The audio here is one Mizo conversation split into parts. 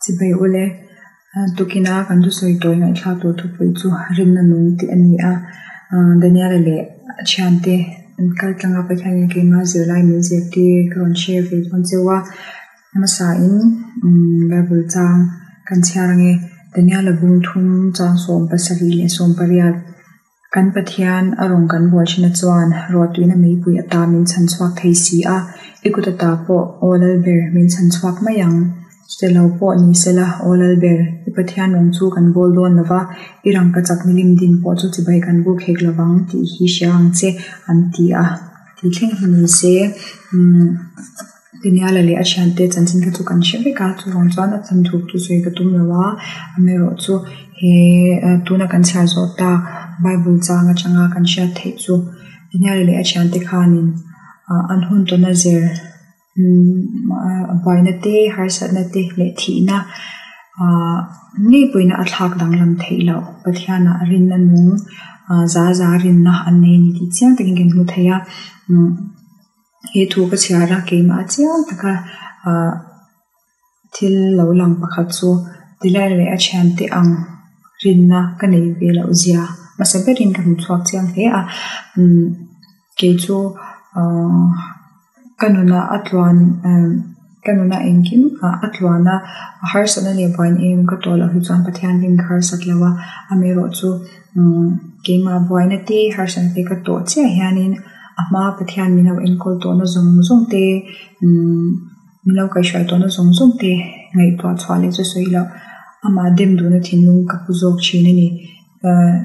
Chibai ule, tukina kan thusawi tawi ngaihthlak tur thupui chu rinna nung tih a ni a. Daniel-a leh a thiante an kal tlang a, Pathianin keimah zirlai min zirtir ka rawn share ve dawn cheu a. Hmasain Bible chang kan chhiar ange, Daniel-a bung thum chang 70 leh 80. Kan Pathian a rawn kan bual thin a chuan ruahtuina meipui ata min chhan chhuak thei si a, i kut ata pawh Aw Lalber min chhan chhuak mai ang. Chutilo pawh ni sela Aw Lalber, i Pathian rawng chu kan bawl dawn lo va, i rangkachak milim din pawh chu chibai kan buk hek lo vang tih hi hria ang che, an ti a. Ti thleng hi ni se, umm. Daniel-a leh a thiante chanchin kha chu kan hre vek a, chuvang chuan a chan thuk chu sawi ka tum lo a, amaherawh chu he tuna kan chhiar zawh tak Bible chang atanga kan hriat theih chu Daniel-a leh a thiante khanin ah an hun tawna zir umm buaina te harsatna te leh thihna ah ngei pawhin a thlak danglam theih loh Pathianah rinna nung ah za za rinna an nei a ni tih chiang takin kan hmu thei a umm. He thu ka chhiar a keimah chiang taka ahh thil lo lang pakhat chu Delilah leh a thiante ang rinna ka nei ve loh zia hmasa berin ka hmu chhuak chiang hle a umm kei chu ahh ka nunah a tluan ahh ka nunah engkim ah a tluan a harsatna leh buaina em ka tawh loh hi chuan Pathian rin ka harsat lo a amaherawhchu umm keimah buaina te harsatna te ka tawh chiah hianin. A hmaa Pathian min lo enkawl tawhna zawng zawng te umm min lo kaihhruai tawhna zawng zawng te ngaihtuah chhuah leh chu sawi loh amah dem duhna thinlung ka pu zawk thin a ni. Ahh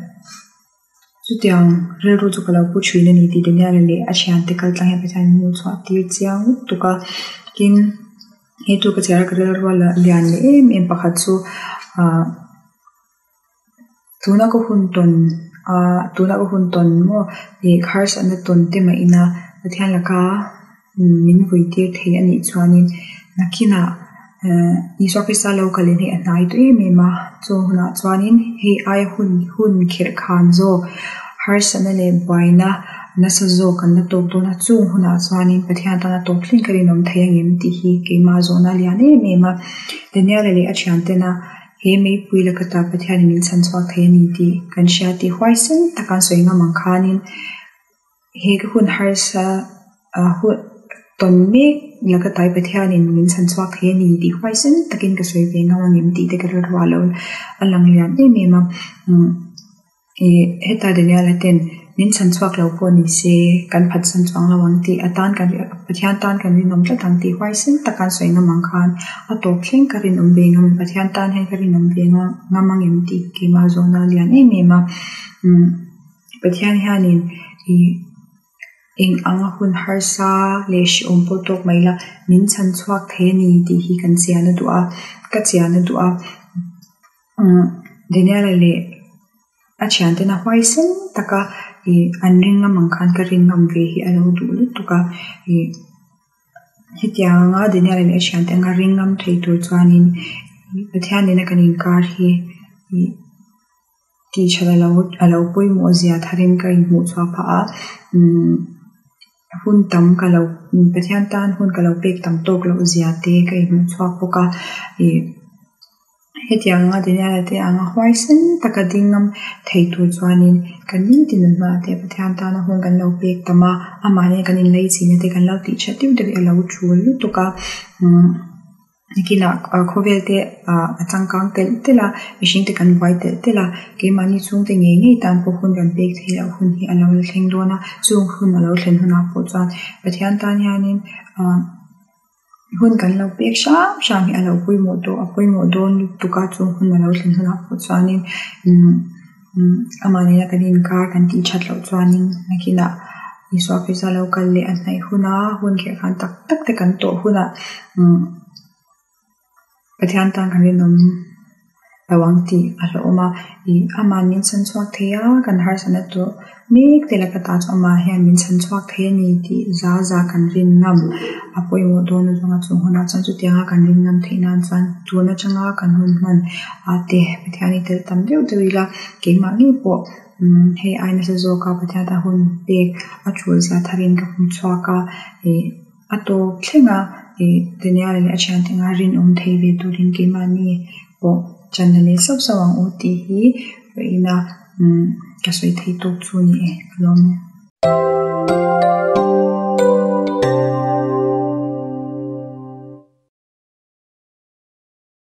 chutiang rilru chu ka lo pu thin a ni tih Daniel-a leh a thiante kal tlang hian Pathian min hmuh chhuah tir chiang lutuk a tin he thu ka chhiar a ka rilru a lian leh em em pakhat chu ahh. Tuna ka hun tawn ah tuna ka hun tawn maw ih harsatna tawn te mah ina Pathian laka min vui tir thei a nih chuanin nakinah eh Isua Krista lo kal in hei a hnai tawh em em a chung hunah chuanin hei aia hun hun kherh khan zawk harsatna leh buaina nasa zawk kan la tawk dawn a chung hunah chuanin Pathian tana tawp thleng ka rinawm thei angem tih hi keimah zawhna a lian em em a Daniel-a leh a thiantena He meipui laka ta Pathianin min chhan chhuak thei a ni tih kan hria tih huaisen taka an sawi ngam ang khanin he ka hun harsa ah hun tawn mek laka tai Pathianin min chhan chhuak thei a ni tih huaisen takin ka sawi ve ngam ang em tih te ka rilru a lo a lang lian em em a umm. Ih heta Daniel-a ten min chhan chhuak lo pawh ni se kan phatsan chuang lo ang tih atan kan Pathian tan kan rinawm tlat ang tih huaisen taka an sawi ngam ang khan a tawp thleng ka rinawm ve ngam Pathian tan hian ka rinawm ve ngam ang em tih keimah zawhna a lian em em a umm Pathian hianin ih eng anga hun harsa leh hrehawm pawh tawk mai ila min chhan chhuak thei a ni tih hi kan chian a duh a ka chian a duh a. Umm Daniel-a leh a thiantena huaisen taka ih an ring ngam ang khan ka rin ngam ve hi a lo duh lutuk a ih hetiang anga Daniel-a leh a thiante anga ring ngam thei tur chuanin Pathian nena kan inkar hi ih tih that a lo pawimawh zia tharin ka inhmuh chhuak phah a umm hun tam ka lo Pathian tan hun ka lo pek tam tawk loh zia te ka inhmuh chhuak bawk a ih. Hetiang anga Daniel-a te anga huaisen taka ding ngam thei tur chuanin kan nitin nun hmaah te Pathian tana hun kan lo pek tam a, amah nen kan inlei chihna te kan lo tih that deuh deuh hi a lo tul lutuk a. Umm nakinah khawvel te ah a changkang telh telh a, mihring te kan buai telh telh a, keimahni chhungte ngei ngei tan pawh hun kan pek theih loh hun hi a lo la thleng dawn a, chung hun a lo thlen hunah pawh chuan Pathian tan hianin ah. Hun kan lo pek hram hram hi a lo pawimawh tawh a pawimawh dawn lutuk a chung hun a lo thlen hunah pawh chuanin umm umm amah nena kan inkar kan tih that loh chuanin nakinah Isua Krista lo kal leh a hnaih huna hun kherh khan tak tak te kan tawh hunah umm Pathian tan kan rinawm. lo ang tih a hlauhawm a ih amah min chhan chhuak thei a kan harsatna tawh mek te laka ta chu amah hian min chhan chhuak thei a ni tih za za kan rin ngam a pawimawh dawn azawng a chung hunah chuan chutianga kan rin ngam theih nan chuan tun atanga kan hun hman ah te Pathian hi tel tam deuh deuh ila keimah ngei pawh umm hei ai nasa zawka Pathian tan hun pek a tul zia tharin ka hmu chhuak a ih a tawp thleng a. Ih Daniel-a leh a thiante anga rinawm thei ve turin keimahni pawh chan la leh sauh sauh ang u tih hi vawiina umm ka sawi theih tawk chu a ni e ka lawm e.